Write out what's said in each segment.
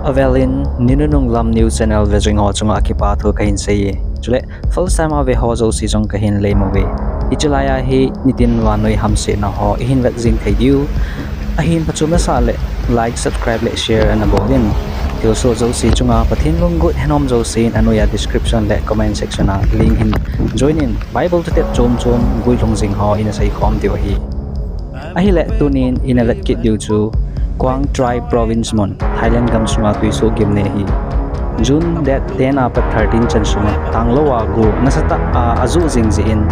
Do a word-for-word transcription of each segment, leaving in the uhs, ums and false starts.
Avelin, Ninunung Lam News Channel vejing ho chunga kipa thu kahin seiye. Chule, first time a ve ho jouse jong kahin lei move. Hiche laiya hi nitin vannoi hamsetna ho ihin vet jing thei diu. Ahin phachom nasah le like, subscribe le share ana bolin. Thilsoh jouse chunga Pathen lunggot henom jousen anoiya description le comment section a link hin join in. Bible thutep chom chom guilhung jing ho ina seikhom diu ahi. Ahile tunin ina vet kit diu chu Kawang Chrai Province mun, Thailand gam sunga twisoh gimnei ahi. June date ten apat thirteen chan sunga thanglou a go nasatah a ajoh jing jeh in,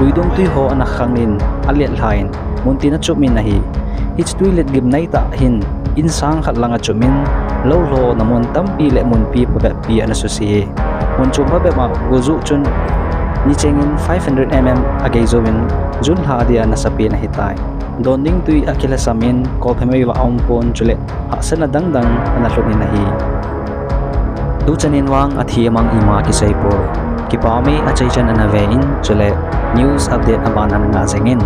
luidung twi ho ana khangin, aletlhan, muntin achumin ahi. Hiche twilet gimnei tah hin, insang khat lang achumin, lou lhohna mun tampi le munpi phabep pi ana suse e. Mun chom phabep a go joh chun, nichengin five hundred mm agei jouvin, June lha dia nasapen ahitai. Don ding twi akilhasamin, kolphe mei vah aumpon chule, hahsatna dangdang ana lhut in ahi. Tuchanin vang athi amang ima kiseipoi. Kipah e, achaichan ana vein, chule news update aban ana ngah jengin.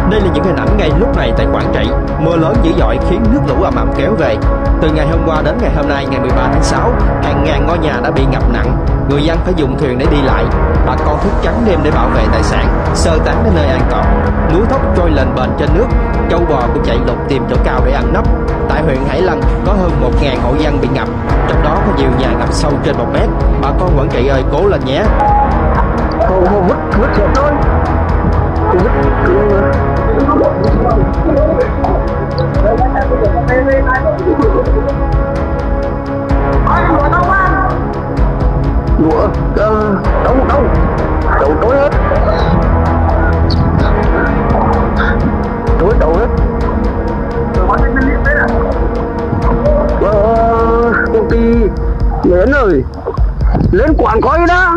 Đây là những hình ảnh ngay lúc này tại Quảng Trị. Mưa lớn dữ dội khiến nước lũ ầm ầm kéo về. Từ ngày hôm qua đến ngày hôm nay, ngày mười ba tháng sáu, hàng ngàn ngôi nhà đã bị ngập nặng. Người dân phải dùng thuyền để đi lại. Bà con thức trắng đêm để bảo vệ tài sản, sơ tán đến nơi an toàn. Lúa thóc trôi lênh bênh trên nước, trâu bò cũng chạy lục tìm chỗ cao để ăn nấp. Tại huyện Hải Lăng, có hơn một ngàn hộ dân bị ngập, trong đó có nhiều nhà ngập sâu trên một mét. Bà con Quảng Trị ơi, cố lên nhé. Thôi, thôi, vứt, vứt rồi thôi. Vứt. Lúa, ờ, đâu, đâu. Đâu, trôi hết. Trôi, đâu hết. Ờ, công ty Nguyễn ơi, lên quản coi đã.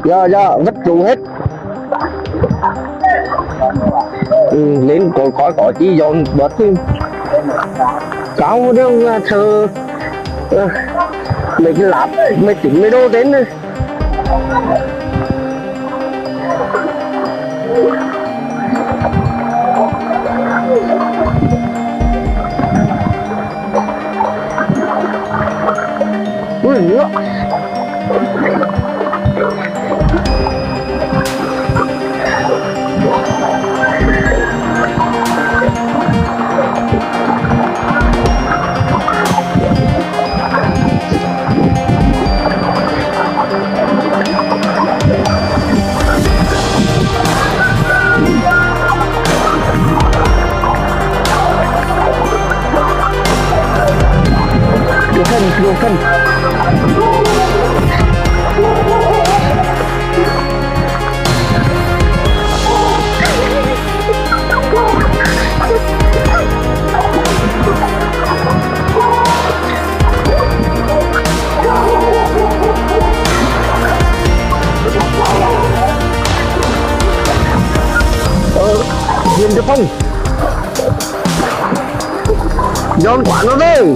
Giờ, giờ, vứt rượu hết. Ừ, lên coi, coi có chi dọn bớt đi. Cáo đeo nhà thờ, ờ, mấy cái lát, mấy tính, mấy đồ đến này. Ui, nữa. Vô thân, vô thân. Ờ, Hiền Đức Phong. Giòn quá nó đây.